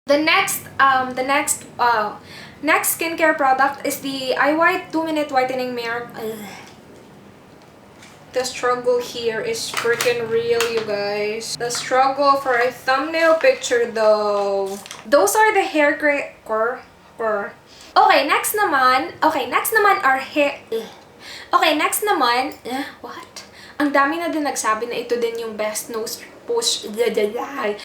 The next skincare product is the iWhite 2 Minute Whitening Mirror. Ugh. The struggle here is freaking real, you guys. The struggle for a thumbnail picture, though. Those are the hair core, core. Okay, next naman. Okay, next naman are hair. Ugh. Okay, next naman. What? Ang dami na din nagsabi na ito din yung best nose push. Blah.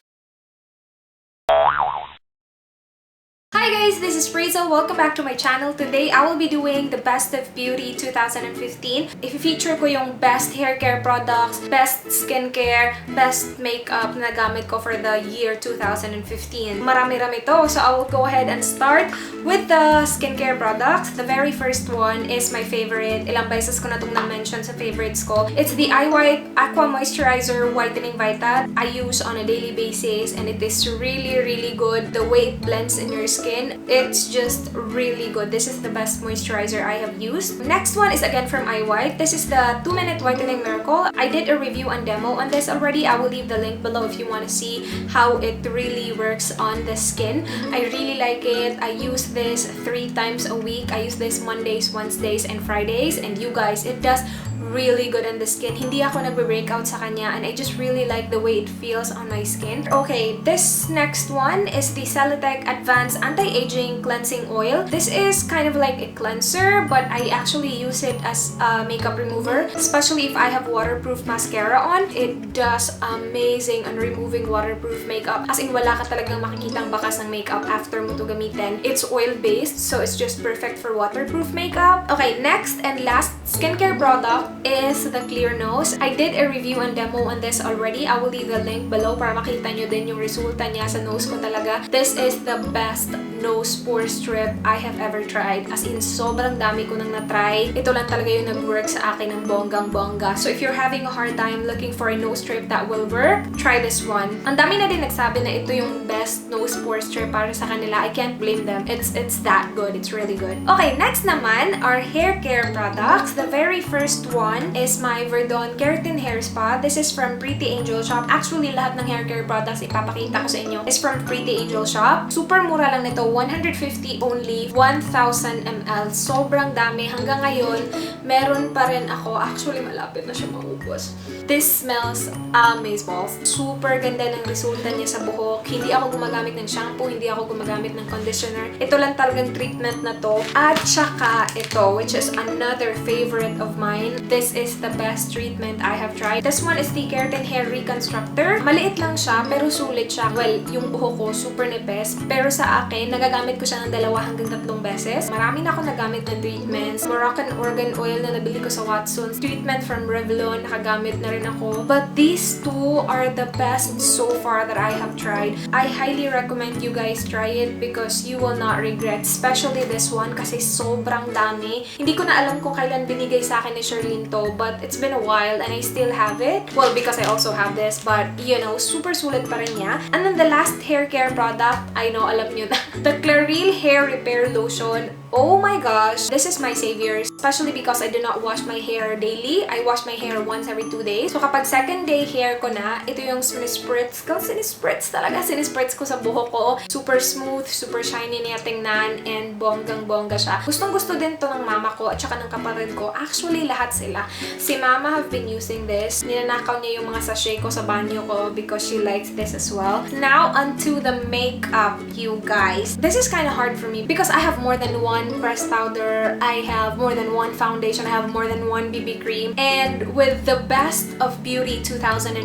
Hi guys, this is Frazel. Welcome back to my channel. Today, I will be doing the Best of Beauty 2015. I-feature ko yung best hair care products, best skincare, best makeup na gamit ko for the year 2015. Marami-rami to, so I will go ahead and start with the skincare products. The very first one is my favorite. Ilang beses ko na itong na-mention sa favorites ko. It's the iWhite Aqua Moisturizer Whitening Vita. I use on a daily basis and it is really, really good. The way it blends in your skin, it's just really good. This is the best moisturizer I have used. Next one is again from iWhite. This is the 2 Minute Whitening Miracle. I did a review and demo on this already. I will leave the link below if you want to see how it really works on the skin. I really like it. I use this three times a week. I use this Mondays, Wednesdays, and Fridays. And you guys, it does really good on the skin. Hindi ako nagbe-breakout sa kanya and I just really like the way it feels on my skin. Okay, this next one is the Celeteque Advanced Anti-Aging Cleansing Oil. This is kind of like a cleanser, but I actually use it as a makeup remover, especially if I have waterproof mascara on. It does amazing on removing waterproof makeup. As in, wala ka talagang makikitang bakas ng makeup after mo to gamitin. It's oil-based, so it's just perfect for waterproof makeup. Okay, next and last skincare product is the Clear Nose. I did a review and demo on this already. I will leave the link below para makita nyo din yung resulta niya sa nose ko talaga. This is the best nose pore strip I have ever tried. As in, sobrang dami ko nang na-try. Ito lang talaga yung nag-work sa akin ng bonggang-bongga. So if you're having a hard time looking for a nose strip that will work, try this one. Ang dami na din nagsabi na ito yung best nose pore strip para sa kanila. I can't blame them. It's that good. It's really good. Okay, next naman are hair care products. The very first one is my Verdon Keratin Hair Spa. This is from Pretty Angel Shop. Actually, lahat ng hair care products ipapakita ko sa inyo is from Pretty Angel Shop. Super mura lang nito. 150 only. 1,000 ml. Sobrang dami. Hanggang ngayon, meron pa rin ako. Actually, malapit na siya maubos. This smells amazeballs. Super ganda ng resulta niya sa buhok. Hindi ako gumagamit ng shampoo, hindi ako gumagamit ng conditioner. Ito lang talagang treatment na to. At saka ito, which is another favorite of mine. This is the best treatment I have tried. This one is the Keratin Hair Reconstructor. Maliit lang siya, pero sulit siya. Well, yung buhok ko, super nipis. Pero sa akin, nagagamit ko siya ng dalawa hanggang tatlong beses. Marami na ako nagamit na treatments. Moroccan Argan Oil na nabili ko sa Watsons. Treatment from Revlon, nakagamit na rin ako. But these two are the best so far that I have tried. I highly recommend you guys try it because you will not regret. Especially this one kasi sobrang dami. Hindi ko na alam kung kailan binigay sa akin ni Charlene to, but it's been a while and I still have it. Well, because I also have this, but super sulit pa rin niya. And then the last hair care product, I know, alam nyo na, the Claril Hair Repair Lotion. Oh my gosh, this is my savior, especially because I do not wash my hair daily. I wash my hair once every 2 days. So kapag second day hair ko na, ito yung sinispritz ko. Sinispritz talaga. Sinispritz ko sa buhok ko. Super smooth, super shiny niya tingnan, and bonggang-bongga siya. Gustong gusto din to ng mama ko at saka ng kapatid ko. Actually, lahat sila. Si mama have been using this. Ninanakaw niya yung mga sachet ko sa banyo ko because she likes this as well. Now, onto the makeup, you guys. This is kind of hard for me because I have more than one pressed powder, I have more than one foundation, I have more than one BB cream. And with the Best of Beauty 2015,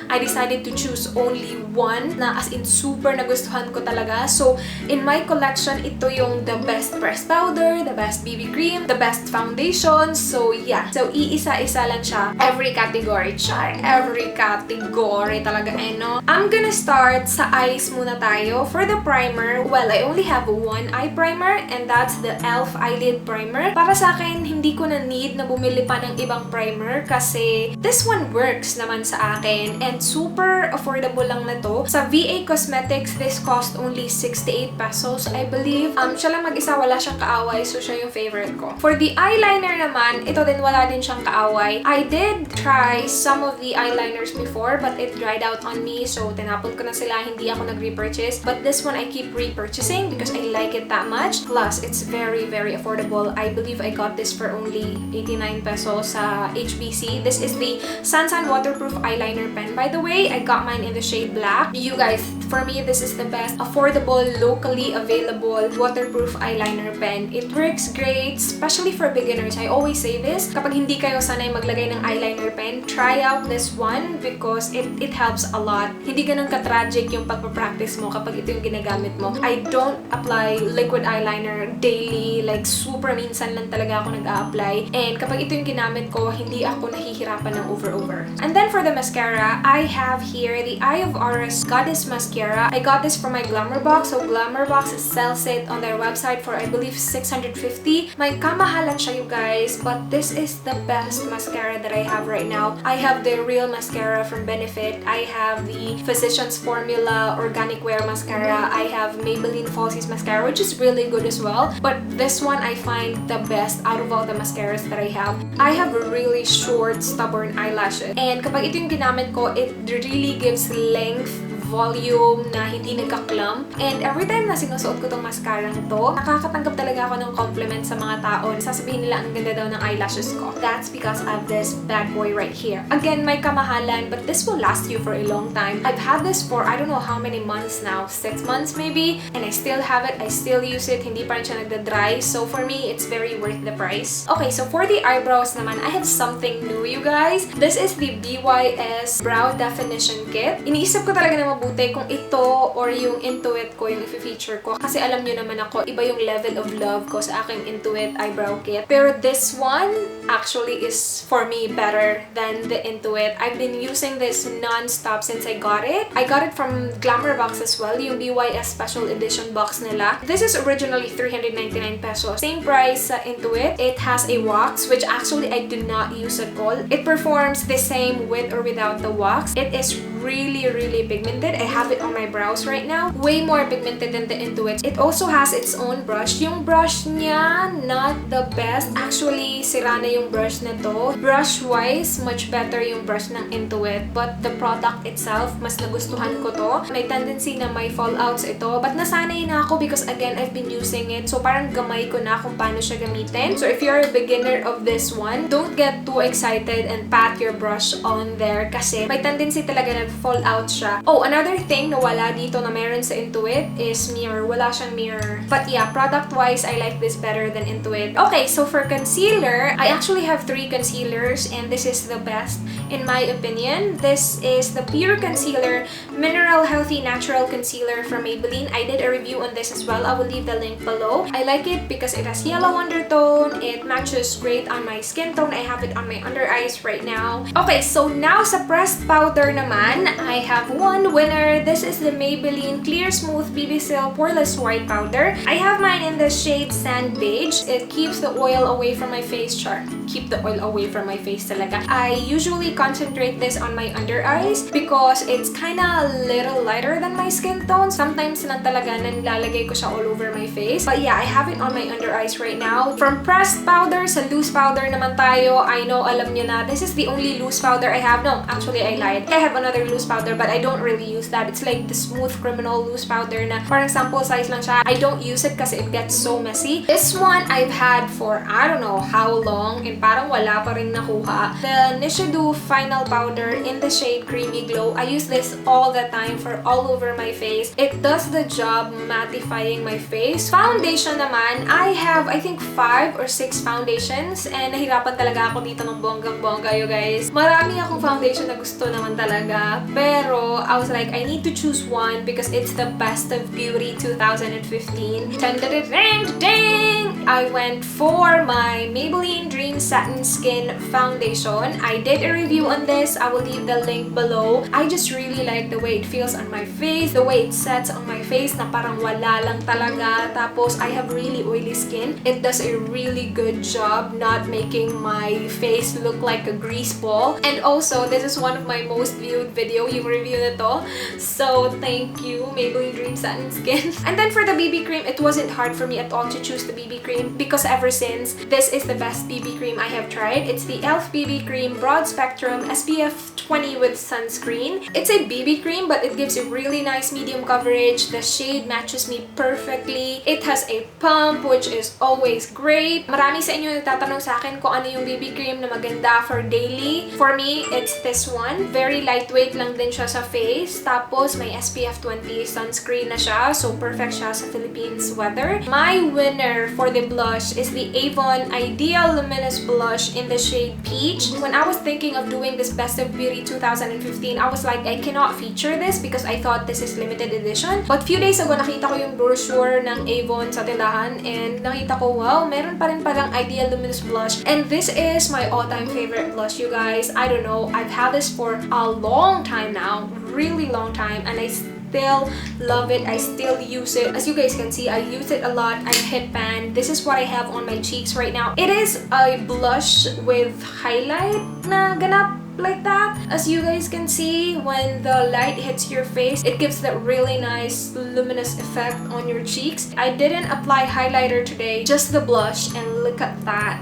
I decided to choose only one na as in super nagustuhan ko talaga. So, in my collection, ito yung the best pressed powder, the best BB cream, the best foundation. So, yeah. So, iisa-isa lang siya. Every category. Char. Every category talaga eh, no? I'm gonna start sa eyes muna tayo. For the primer, well, I only have one eye primer and and that's the e.l.f. Eyelid Primer. Para sa akin, hindi ko na need na bumili pa ng ibang primer kasi this one works naman sa akin and super affordable lang na to. Sa VA Cosmetics, this cost only 68 pesos, I believe. Siya lang mag-isa, wala siyang kaaway, so siya yung favorite ko. For the eyeliner naman, ito din, wala din siyang kaaway. I did try some of the eyeliners before, but it dried out on me, so tinapon ko na sila, hindi ako nag-repurchase. But this one, I keep repurchasing because I like it that much. Plus, it's very, very affordable. I believe I got this for only 89 pesos sa HBC. This is the Sansan Waterproof Eyeliner Pen. By the way, I got mine in the shade black. You guys, for me, this is the best affordable, locally available waterproof eyeliner pen. It works great, especially for beginners. I always say this, kapag hindi kayo sanay maglagay ng eyeliner pen, try out this one because it helps a lot. Hindi ganun ka-tragic yung pagpa-practice mo kapag ito yung ginagamit mo. I don't apply liquid eyeliner daily, like super minsan lang talaga ako nag-a-apply. And kapag ito yung ginamit ko, hindi ako nahihirapan ng over-over. And then for the mascara, I have here the Eye of Horus Goddess Mascara. I got this from my Glamour Box. So Glamour Box sells it on their website for, I believe, 650. May kamahalan siya, you guys, but this is the best mascara that I have right now. I have the Real Mascara from Benefit. I have the Physicians Formula Organic Wear Mascara. I have Maybelline Falsies Mascara, which is really good as well. But this one I find the best out of all the mascaras that I have. I have really short, stubborn eyelashes. And kapag ito yung ginamit ko, it really gives length, volume na hindi nagka-clump. And every time na sinusuot ko tong mascara to, nakakatanggap talaga ako ng compliment sa mga tao. Sasabihin nila ang ganda daw ng eyelashes ko. That's because of this bad boy right here. Again, may kamahalan, but this will last you for a long time. I've had this for I don't know how many months now. 6 months maybe? And I still have it. I still use it. Hindi pa rin siya nagda-dry. So for me, it's very worth the price. Okay, so for the eyebrows naman, I have something new, you guys. This is the BYS Brow Definition Kit. Iniisip ko talaga na mabuti kung ito or yung Intuit ko, yung i-feature ko. Kasi alam nyo naman ako, iba yung level of love ko sa aking Intuit eyebrow kit. Pero this one actually is for me better than the Intuit. I've been using this non-stop since I got it. I got it from Glamour Box as well, yung BYS special edition box nila. This is originally 399 pesos. Same price sa Intuit. It has a wax, which actually I do not use at all. It performs the same with or without the wax. It is really, really pigmented. I have it on my brows right now. Way more pigmented than the Intuit. It also has its own brush. Yung brush niya, not the best. Actually, sira na yung brush na to. Brush-wise, much better yung brush ng Intuit. But the product itself, mas nagustuhan ko to. May tendency na may fallouts ito. But nasanay na ako because, again, I've been using it. So parang gamay ko na kung paano siya gamitin. So if you're a beginner of this one, don't get too excited and pat your brush on there kasi may tendency talaga na fall out siya. Oh, another thing na wala dito na meron sa Intuit is mirror. Wala siyang mirror. But yeah, product-wise, I like this better than Intuit. Okay, so for concealer, I actually have three concealers and this is the best in my opinion. This is the Pure Concealer Mineral Healthy Natural Concealer from Maybelline. I did a review on this as well. I will leave the link below. I like it because it has yellow undertone. It matches great on my skin tone. I have it on my under eyes right now. Okay, so now sa pressed powder naman, I have one winner. This is the Maybelline Clear Smooth BB Silk Poreless White Powder. I have mine in the shade Sand Beige. It keeps the oil away from my face. Char. Keep the oil away from my face talaga. I usually concentrate this on my under eyes because it's kinda a little lighter than my skin tone. Sometimes lang talaga nilalagay ko siya all over my face. But yeah, I have it on my under eyes right now. From pressed powder sa loose powder naman tayo. I know, alam nyo na, this is the only loose powder I have. No, actually I lied. I have another loose powder, but I don't really use that. It's like the Smooth Criminal loose powder na parang sample size lang siya. I don't use it kasi it gets so messy. This one I've had for I don't know how long and parang wala pa rin nakuha. The Nishido Final Powder in the shade Creamy Glow. I use this all the time for all over my face. It does the job mattifying my face. Foundation naman, I have, I think, five or six foundations and nahirapan talaga ako dito ng bonggang-bongga, you guys. Marami akong foundation na gusto naman talaga. siya. Pero I was like, I need to choose one because it's the Best of Beauty 2015. Dun, dun, dun, ding, ding! I went for my Maybelline Dream Satin Skin Foundation. I did a review on this. I will leave the link below. I just really like the way it feels on my face, the way it sets on my face na parang wala lang talaga. Tapos, I have really oily skin. It does a really good job not making my face look like a grease ball. And also, this is one of my most viewed video, yung review na to. So, thank you, Maybelline Dream Satin Skin. And then for the BB cream, it wasn't hard for me at all to choose the BB cream because ever since, this is the best BB cream I have tried. It's the e.l.f. BB Cream Broad Spectrum SPF 20 with sunscreen. It's a BB cream, but it gives a really nice medium coverage. The shade matches me perfectly. It has a pump, which is always great. Marami sa inyo nagtatanong sa akin kung ano yung BB cream na maganda for daily. For me, it's this one. Very lightweight lang din siya sa face. Tapos, may SPF 20 sunscreen na siya. So, perfect siya sa Philippines weather. My winner for the blush is the Avon Ideal Luminous Blush in the shade Peach. When I was thinking of doing this Best of Beauty 2015, I was like, I cannot feature this because I thought this is limited edition. But few days ago, nakita ko yung brochure ng Avon sa tindahan and nakita ko, wow, meron pa rin palang Ideal Luminous Blush. And this is my all-time favorite blush, you guys. I don't know, I've had this for a long time now, really long time, and I still love it. I still use it. As you guys can see, I use it a lot. I've hit pan. This is what I have on my cheeks right now. It is a blush with highlight na ganap like that. As you guys can see, when the light hits your face, it gives that really nice luminous effect on your cheeks. I didn't apply highlighter today, just the blush, and look at that,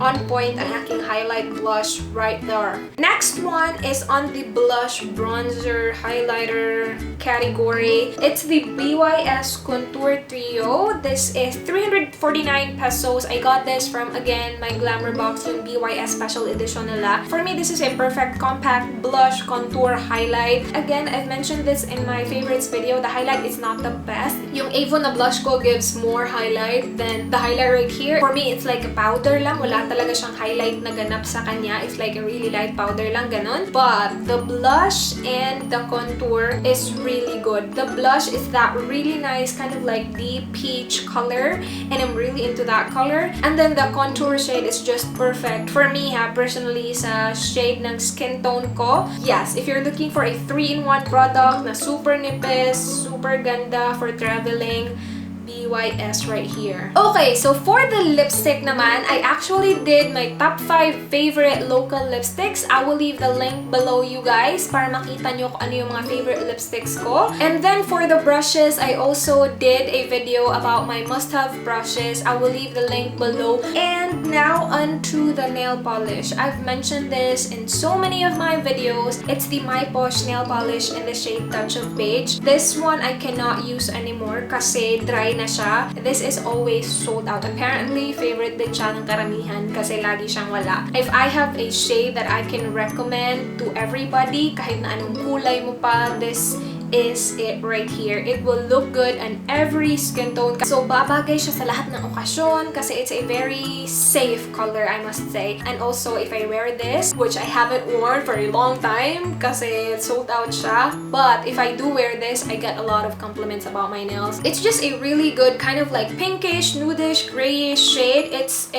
on point ang aking highlight blush right there. Next one is on the blush, bronzer, highlighter category. It's the BYS Contour Trio. This is 349 pesos. I got this from, again, my Glamour Box, yung BYS special edition nila. For me, this is a perfect compact blush, contour, highlight. Again, I've mentioned this in my favorites video. The highlight is not the best. Yung Avon na blush ko gives more highlight than the highlight right here. For me, it's like a powder lang. Wala talaga siyang highlight na ganap sa kanya. It's like a really light powder lang, ganon. But the blush and the contour is really good. The blush is that really nice kind of like deep peach color, and I'm really into that color. And then the contour shade is just perfect for me ha, personally, sa shade ng skin tone ko. Yes, if you're looking for a 3-in-1 product na super nipis, super ganda for traveling, BYS right here. Okay, so for the lipstick naman, I actually did my top 5 favorite local lipsticks. I will leave the link below, you guys, para makita nyo kung ano yung mga favorite lipsticks ko. And then for the brushes, I also did a video about my must-have brushes. I will leave the link below. And now onto the nail polish. I've mentioned this in so many of my videos. It's the My Posh nail polish in the shade Touch of Beige. This one I cannot use anymore kasi dry na siya. This is always sold out. Apparently, favorite din siya ng karamihan kasi lagi siyang wala. If I have a shade that I can recommend to everybody, kahit na anong kulay mo pa, this is it right here. It will look good on every skin tone. So, babagay siya sa lahat ng okasyon kasi it's a very safe color, I must say. And also, if I wear this, which I haven't worn for a long time kasi sold out siya, but if I do wear this, I get a lot of compliments about my nails. It's just a really good kind of like pinkish, nudish, grayish shade. It's,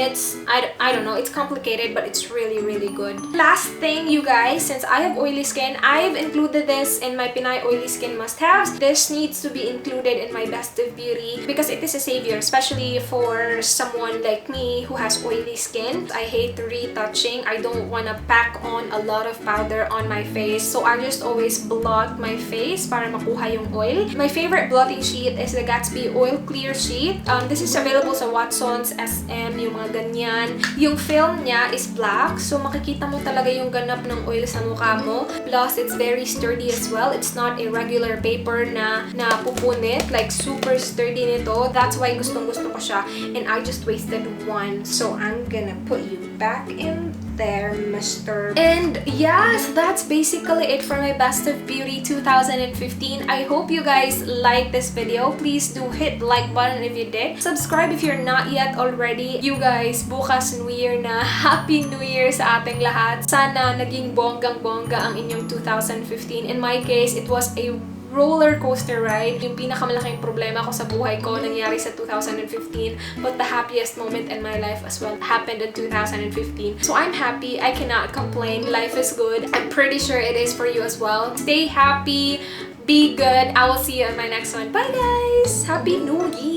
I don't know, it's complicated, but it's really, really good. Last thing, you guys, since I have oily skin, I've included this in my Pinay oily skin must-haves. This needs to be included in my Best of Beauty because it is a savior, especially for someone like me who has oily skin. I hate retouching. I don't want to pack on a lot of powder on my face. So I just always blot my face para makuha yung oil. My favorite blotting sheet is the Gatsby Oil Clear Sheet. This is available sa Watson's, SM, yung mga ganyan. Yung film niya is black, so makikita mo talaga yung ganap ng oil sa mukha mo. Plus, it's very sturdy as well. It's not a regular paper na napupunit. Like, super sturdy nito. That's why gustong gusto ko siya. And I just wasted one. So, I'm gonna put you back in there, mister. And yes, that's basically it for my Best of Beauty 2015. I hope you guys like this video. Please do hit like button if you did. Subscribe if you're not yet already. You guys, bukas New Year na. Happy New Year sa ating lahat. Sana naging bonggang-bongga ang inyong 2015. In my case, it was a roller coaster ride. Yung pinakamalaking problema ko sa buhay ko nangyari sa 2015, but the happiest moment in my life as well happened in 2015. So I'm happy. I cannot complain. Life is good. I'm pretty sure it is for you as well. Stay happy. Be good. I will see you in my next one. Bye, guys! Happy New Year!